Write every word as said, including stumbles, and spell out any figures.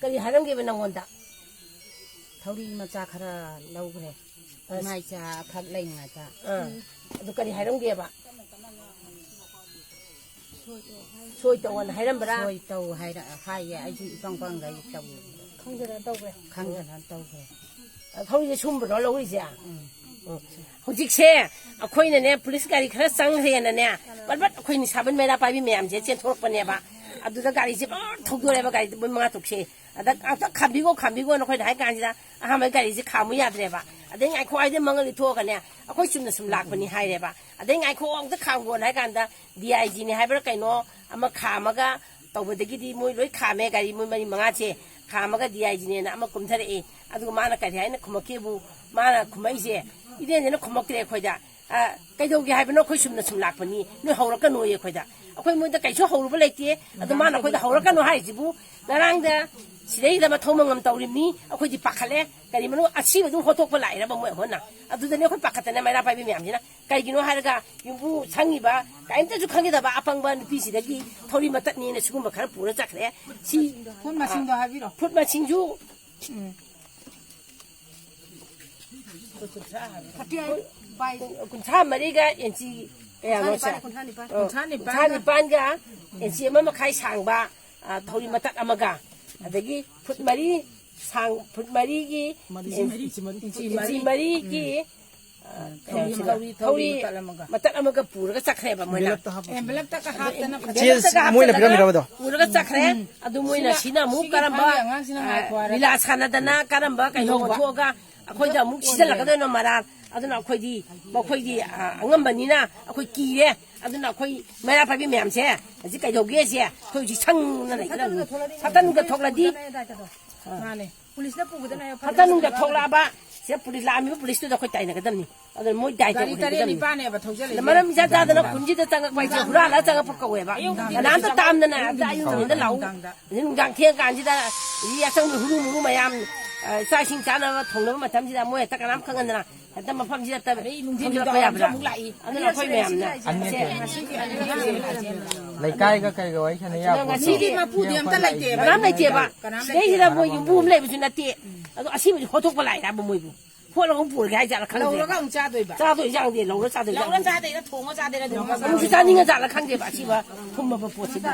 ꯀꯔꯤ ꯍꯥꯏꯔꯝꯒꯦꯕ ꯅꯪꯉꯣꯟꯗ? ꯊꯧꯔꯤ ꯃꯆꯥ ꯈꯔ ꯂꯧꯈ꯭ꯔꯦ꯫ ꯑꯁ꯫ ꯏꯃꯥ ꯏꯆꯥ ꯑꯈꯛ ꯂꯩꯉꯥꯏꯗ꯫ ꯑꯥ꯫ ꯑꯗꯨ ꯀꯔꯤ ꯍꯥꯏꯔꯝꯒꯦꯕ? ꯁꯣꯏ ꯇꯧꯑꯣꯅ ꯍꯥꯏꯔꯝꯕ꯭ꯔꯥ? ꯁꯣꯏ ꯇꯧ ꯍꯥꯏꯔ ꯍꯥꯏꯌꯦ꯫ ꯑꯩꯁꯨ ꯏꯄꯪ ꯄꯪꯒꯩ ꯇꯧ꯫ ꯈꯪꯗꯅ ꯇꯧꯈ꯭ꯔꯦ꯫ ꯈꯪꯗꯅ ꯇꯧꯈ꯭ꯔꯦ꯫ ꯑ, ꯊꯧꯔꯤꯁꯦ ꯁꯨꯝꯕ꯭ꯔꯣ ꯂꯧꯔꯤꯁꯦ? ꯎꯝ꯫ ꯎꯝ꯫ ꯍꯧꯖꯤꯛꯁꯦ ꯑꯩꯈꯣꯏꯅꯅꯦ ꯄꯨꯂꯤꯁ ꯒꯥꯔꯤ ꯈꯔ ꯆꯪꯈ꯭ꯔꯦꯅꯅꯦ, ꯄꯠ ꯄꯠ ꯑꯩꯈꯣꯏ ꯅꯤꯁꯥꯕꯟ ꯃꯩꯔꯥ ꯄꯥꯏꯕꯤ ꯃꯌꯥꯝꯁꯦ ꯆꯦꯟꯊꯣꯔꯛꯄꯅꯦꯕ꯫ ꯑꯗꯨꯗ ꯒꯥꯔꯤꯁꯦ ꯄꯠ ꯊꯧꯗꯣꯔꯛꯑꯦꯕ, ꯒꯥꯔꯤ ꯃꯣꯏ ꯃꯉꯥ ꯇꯔꯨꯛꯁꯦ꯫ ꯑꯗ ꯑꯝꯇ ꯈꯥꯝꯕꯤꯈꯣ, ꯈꯥꯝꯕꯤꯈꯣꯅ ꯑꯩꯈꯣꯏꯅ ꯍꯥꯏ ꯀꯥꯟꯁꯤꯗ ꯑꯍꯥꯟꯕ ꯒꯥꯔꯤꯁꯦ ꯈꯥꯝꯃꯨ ꯌꯥꯗ꯭ꯔꯦꯕ꯫ ꯑꯗꯩ ꯉꯥꯏꯈꯣ ꯍꯥꯏꯗꯤ ꯃꯉꯜꯗꯤ ꯊꯣꯛꯑꯒꯅꯦ, ꯑꯩꯈꯣꯏ ꯆꯨꯝꯅ ꯁꯨꯝ ꯂꯥꯛꯄꯅꯤ ꯍꯥꯏꯔꯦꯕ꯫ ꯑꯗꯩ ꯉꯥꯏꯈꯣ ꯑꯝꯇ ꯈꯥꯝꯈꯣꯅ ꯍꯥꯏ ꯀꯥꯟꯗ ꯗꯤ ꯑꯥꯏ ꯖꯤꯅꯤ ꯍꯥꯏꯕ꯭ꯔꯥ ꯀꯩꯅꯣ ꯑꯃ ꯈꯥꯝꯃꯒ ꯇꯧꯕꯗꯒꯤꯗꯤ ꯃꯣꯏ ꯂꯣꯏ ꯈꯥꯝꯃꯦ, ꯒꯥꯔꯤ ꯃꯣꯏ ꯃꯔꯤ ꯃꯉꯥꯁꯦ ꯈꯥꯝꯃꯒ ꯗꯤ ꯑꯥꯏ ꯖꯤꯅꯦꯅ ꯑꯃ ꯀꯨꯝꯊꯔꯛꯑꯦ꯫ ꯑꯗꯨꯒ ꯃꯥꯅ ꯀꯔꯤ ꯍꯥꯏꯅ ꯈꯨꯝꯃꯛꯀꯦꯕꯨ, ꯃꯥꯅ ꯈꯨꯝꯃꯛꯏꯁꯦ, ꯏꯔꯦꯟꯖꯅ ꯈꯨꯝꯃꯛꯇ꯭ꯔꯦ ꯑꯩꯈꯣꯏꯗ꯫ "ꯑ, ꯀꯩꯗꯧꯒꯦ ꯍꯥꯏꯕꯅꯣ? ꯑꯩꯈꯣꯏ ꯆꯨꯝꯅ ꯁꯨꯝ ꯂꯥꯛꯄꯅꯤ, ꯅꯣꯏ ꯍꯧꯔꯛꯀꯅꯣꯌꯦ ꯑꯩꯈꯣꯏꯗ꯫ ꯑꯩꯈꯣꯏ ꯃꯣꯏꯗ ꯀꯩꯁꯨ ꯍꯧꯔꯨꯕ ꯂꯩꯇꯦ, ꯑꯗꯣ ꯃꯥꯅ ꯑꯩꯈꯣꯏꯗ ꯍꯧꯔꯛꯀꯅꯣ ꯍꯥꯏꯔꯤꯁꯤꯕꯨ?" ꯉꯔꯥꯡꯗ ꯁꯤꯗꯩꯗ ꯃꯊꯧ ꯃꯉꯝ ꯇꯧꯔꯤꯕꯅꯤ, ꯑꯩꯈꯣꯏꯗꯤ ꯄꯥꯈꯠꯂꯦ꯫ ꯀꯔꯤ ꯃꯅꯨꯡ ꯑꯁꯤꯕꯗꯨ ꯍꯣꯠꯇꯣꯛꯄ ꯂꯥꯛꯏꯔꯕ ꯃꯣꯏ ꯍꯣꯠꯅ? ꯑꯗꯨꯗꯅꯦ ꯑꯩꯈꯣꯏ ꯄꯥꯈꯠꯇꯅ ꯃꯩꯔꯥ ꯄꯥꯏꯕꯤ ꯃꯌꯥꯝꯁꯤꯅ꯫ ꯀꯩꯒꯤꯅꯣ ꯍꯥꯏꯔꯒ ꯌꯨꯝꯕꯨ ꯁꯪꯉꯤꯕ ꯀꯔꯤꯝꯇꯁꯨ ꯈꯪꯈꯤꯗꯕ ꯑꯄꯪꯕ ꯅꯨꯄꯤꯁꯤꯗꯒꯤ ꯊꯧꯔꯤ ꯃꯇꯠꯅꯦꯅ ꯁꯤꯒꯨꯝꯕ ꯈꯔ ꯄꯨꯔ ꯆꯠꯈ꯭ꯔꯦ꯫ ꯁꯤ ꯐꯨꯠ ꯃꯁꯤꯡꯗꯣ ꯍꯥꯏꯕꯤꯔꯣ꯫ ꯐꯨꯠ ꯃꯁꯤꯡꯁꯨ ꯊꯥꯔꯇꯤ ꯑꯩꯠ ꯕꯥꯏ ꯀꯨꯟꯊ꯭ꯔꯥ ꯃꯔꯤꯒ ꯏꯟꯆꯤ ꯀꯌꯥꯅꯣ ꯁꯦ? ꯀꯨꯟꯊ꯭ꯔꯥ ꯅꯤꯄꯥꯟ꯫ ꯑ, ꯀꯨꯟꯊ꯭ꯔꯥ ꯅꯤꯄꯥꯟꯒ ꯏꯟꯆꯤ ꯑꯃ ꯃꯈꯥꯏ ꯁꯥꯡꯕ, ꯑ, ꯊꯧꯔꯤ ꯃꯇꯠ ꯑꯃꯒ, ꯑꯗꯒꯤ ꯐꯨꯠ ꯃꯔꯤ ꯁꯥꯡ, ꯐꯨꯠ ꯃꯔꯤꯒꯤ ꯏꯟꯆꯤ ꯃꯔꯤꯒꯤ, ꯑ, ꯊꯧꯔꯤ, ꯊꯧꯔꯤ ꯃꯇꯠ ꯑꯃꯒ꯫ ꯃꯇꯠ ꯑꯃꯒ ꯄꯨꯔꯒ ꯆꯠꯈ꯭ꯔꯦꯕ ꯃꯣꯏꯅ꯫ ꯑꯦꯟꯚꯦꯂꯞꯇꯒ ꯍꯥꯞꯇꯅ ꯆꯦ, ꯐꯖꯅ ꯃꯣꯏꯅ ꯍꯥꯞꯇꯅ ꯄꯤꯔꯝꯃꯤꯔꯕ ꯑꯗꯣ? ꯄꯨꯔꯒ ꯆꯠꯈ꯭ꯔꯦ꯫ ꯑꯗꯨ ꯃꯣꯏꯅ ꯁꯤꯅ ꯑꯃꯨꯛ ꯁꯤꯒꯤ ꯀꯔꯝꯕ, ꯐꯥꯒꯤ ꯑꯉꯥꯡꯁꯤꯅ ꯑ, ꯉꯥꯏꯈꯣ ꯍꯥꯏꯔꯦ꯫ ꯂꯤꯂꯥ ꯁꯥꯟꯅꯗꯅ ꯀꯔꯝꯕ ꯀꯩꯅꯣ ꯏꯍꯧꯕ꯫ ꯑꯣꯟꯊꯣꯛꯑꯒ ꯑꯩꯈꯣꯏꯗ ꯑꯃꯨꯛ ꯁꯤꯖꯜꯂꯛꯀꯗꯣꯏꯅꯣ ꯃꯔꯥꯜ? ꯑꯗꯨꯅ ꯑꯩꯈꯣꯏꯗꯤ, ꯃꯈꯣꯏꯗꯤ, ꯑ, ꯑꯉꯝꯕꯅꯤꯅ ꯑꯩꯈꯣꯏ ꯀꯤꯔꯦ꯫ ꯑꯗꯨꯅ ꯑꯩꯈꯣꯏ ꯃꯩꯔꯥ ꯄꯥꯏꯕꯤ ꯃꯌꯥꯝꯁꯦ ꯍꯧꯖꯤꯛ ꯀꯩꯗꯧꯒꯦꯁꯦ, ꯑꯩꯈꯣꯏ ꯍꯧꯖꯤꯛ ꯁꯪꯅ ꯂꯩꯒꯗꯕꯅꯤ꯫ ꯁꯥꯇꯟꯒ ꯊꯣꯛꯂꯗꯤ, ꯃꯥꯅꯦ꯫ ꯄꯨꯂꯤꯁꯅ ꯄꯨꯒꯗꯕꯅꯦ ꯍꯥꯏꯕ꯫ ꯁꯥꯇꯟꯒ ꯊꯣꯛꯂꯛꯑꯕ, ꯁꯤꯗ ꯄꯨꯂꯤꯁ ꯂꯥꯛꯑꯝꯃꯤꯕ ꯄꯨꯂꯤꯁꯇꯨꯗ ꯑꯩꯈꯣꯏ ꯇꯥꯏꯅꯒꯗꯕꯅꯤ꯫ ꯑꯗꯨꯅ ꯃꯣꯏ ꯗꯥꯏ ꯒꯥꯔꯤ ꯇꯧꯕ ꯇꯔꯦꯠ ꯍꯩꯒꯗꯕꯅꯤ꯫ ꯅꯤꯄꯥꯟꯅꯦꯕ ꯊꯧꯖꯜꯂꯤꯁꯦ꯫ ꯑꯗ ꯃꯔꯝ ꯏꯆꯥ ꯆꯥꯗꯅ ꯈꯨꯟꯁꯤꯗ ꯆꯪꯉꯛꯄ ꯍꯥꯏꯁꯦ ꯍꯨꯔꯥꯜꯂꯒ ꯆꯪꯉꯛꯄ ꯀꯧꯋꯦꯕ꯫ ꯀꯅꯥꯝꯇ ꯇꯥꯝꯗꯅ ꯑꯝꯇ ꯑꯌꯨꯛ ꯅꯨꯡꯊꯤꯟꯗ ꯂꯥꯛꯎ꯫ ꯅꯨꯡꯗꯥꯡꯗ꯫ ꯑꯗꯩ ꯅꯨꯡꯗꯥꯡ ꯊꯦꯡꯉꯀꯥꯟꯁꯤꯗ ꯃꯤ ꯑꯆꯪꯕ ꯍꯨꯔꯨ ꯃꯨꯔꯨ ꯃꯌꯥꯝ, ꯑ, ꯆꯥꯛ ꯏꯁꯤꯡ ꯆꯥꯅꯕ ꯊꯣꯡꯅꯕ ꯃꯇꯝꯁꯤꯗ ꯃꯣꯏ ꯍꯦꯛꯇ ꯀꯅꯥꯝ ꯈꯪꯍꯟꯗꯅ ꯍꯟꯗꯛ ꯃꯐꯝꯁꯤ ꯅꯠꯇꯕ ꯑꯗꯩ ꯅꯨꯡꯊꯤꯟ ꯊꯣꯛꯂꯛꯄ ꯅꯨꯡꯗꯥꯡ ꯌꯥꯕ꯭ꯔꯥ? ꯑꯃꯨꯛ ꯂꯥꯛꯏ꯫ ꯑꯗꯨꯅ ꯑꯩꯈꯣꯏ ꯃꯌꯥꯝꯅ ꯑꯅꯤ ꯅꯠꯇꯦ꯫ ꯂꯩꯀꯥꯏꯒ ꯀꯩꯒ ꯋꯥꯔꯤ ꯁꯥꯟꯅ ꯌꯥꯕ ꯉꯁꯤꯗꯤ ꯃꯄꯨꯗꯤ ꯑꯝꯇ ꯂꯩꯇꯦꯕ꯫ ꯀꯅꯥꯝ ꯂꯩꯇꯦꯕ꯫ ꯀꯅꯥꯝ ꯂꯩꯇꯦ꯫ ꯁꯤꯗꯩꯁꯤꯗ ꯃꯣꯏ ꯌꯨꯝꯕꯨ ꯑꯃ ꯂꯩꯕꯁꯨ ꯅꯠꯇꯦ꯫ ꯑꯗꯣ ꯑꯁꯤꯕꯨꯗꯤ ꯍꯣꯠꯇꯣꯛꯄ ꯂꯥꯛꯏꯔꯕ ꯃꯣꯏꯕꯨ? ꯍꯣꯠꯂꯒ ꯑꯃꯨꯛ ꯄꯨꯔꯒꯦ ꯍꯥꯏ ꯖꯥꯠꯂ ꯈꯪꯗꯦ꯫ ꯂꯧꯔꯒ ꯑꯃꯨꯛ ꯆꯥꯗꯣꯏꯕ꯫ ꯆꯥꯗꯣꯏ ꯆꯥꯡꯗꯦ, ꯂꯧꯔ ꯆꯥꯗꯣꯏ ꯂꯧꯔ ꯆꯥꯡꯗꯦ꯫ ꯆꯥꯗꯣꯏꯔ ꯊꯣꯡꯉ ꯆꯥꯗꯣꯏꯔ ꯑꯗꯨꯝ ꯑꯃꯨꯛꯁꯨ ꯆꯥꯅꯤꯡꯉ ꯖꯥꯠꯂ ꯈꯪꯗꯦꯕ ꯑꯁꯤꯕ ꯊꯨꯝꯃꯕ ꯄꯣꯠꯁꯤꯕꯨ꯫